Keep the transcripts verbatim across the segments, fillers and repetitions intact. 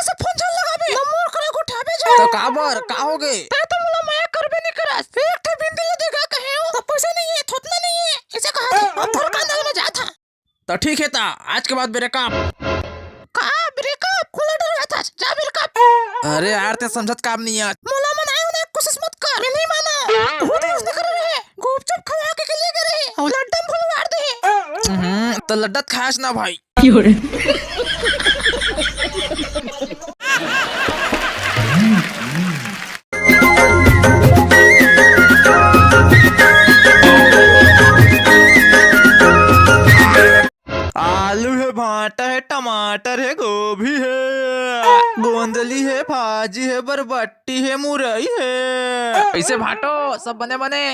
से फोन झन लगाबे, न मोर करा उठाबे झन। त काबर? का होगे? तैं तो मोला मया करबे नइ करस। एक ठे बिंदी ले देगा कहे हो, त पइसा नइ हे, थोथना नइ हे, अइसे कहा थे। अब तोर कांदा में जात हंव। त ठीक हे, त आज के बाद ब्रेकअप। का ब्रेकअप? कोला डरवाथस, जा ब्रेकअप। अरे यार, तैं समझत काबर नइ हस। मोला मनाए होना कोशिश मत कर, मैं नइ मानंव। खुद ही उसने करे रहे, गुपचुप खवा के, के ले गे रहे, अउ लड्डा में घुलवार दे। हम्म, त लड्डा त खास ना भाई। आलू हे, भांटा हे, टमाटर हे, गोभी हे, गोंदली हे, भाजी हे, बरबट्टी हे, मुरई हे। कइसे भांटो? सब बने बने।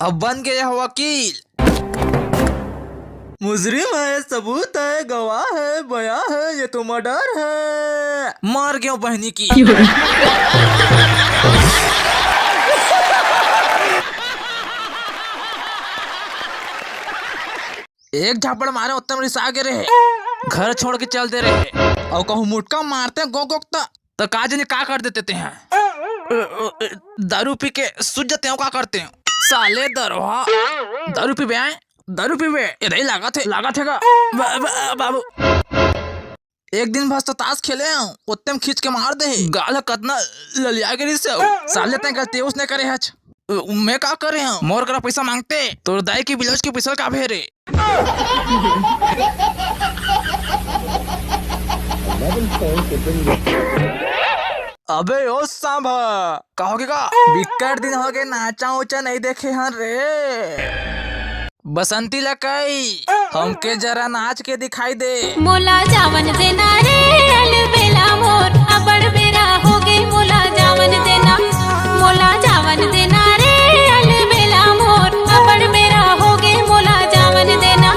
अब बन गे हो वकील। मुजरिम हे, सबूत हे, गवाह हे, बयां हे, ये तो मर्डर हे। मर गेंव बहिनी की। एक झापड़ मारेंव, उत्तम रिसा गे रहे, घर छोड़ के चल दे रहे। अउ कहूं मुटका मारतेंव गोक गोक त, त का जनी का कर देते तें हा? दारू पी के सुत जातेंव, का करतेंव? साले दरोहा, दारू पीबे आय, दारू पीबे, एदई लागत हे, लागत हे गा। बा-, बा-, बाबू। एक दिन भर तो तास खेलेंव, ओतेम खींच के मार दे हे। गाल ह कतना ललिया गे रिहिस हे। साले तैं गलती उसने करे हच। मैं का करे हंव? मोर करा पइसा मांगते, तोर दाई के ब्लाउज के पइसा का भेरे? अबे ओ सांभा, का होगे गा? बिक्कट दिन होगे, नाचा उचा नइ देखे हन रे। बसंती लकई, हमके जरा नाच के दिखाई दे। मोला जावन देना रे अलबेला मोर, अबड़ बेरा होगे मोला जावन देना। मोला जावन देना रे अलबेला मोर, अबड़ बेरा होगे मोला जावन देना।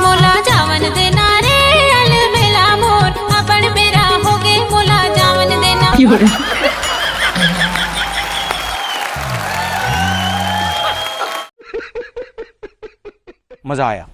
मोला जावन देना रे अलबेला मोर, अबड़ बेरा होगे मोला जावन देना। मजा आया।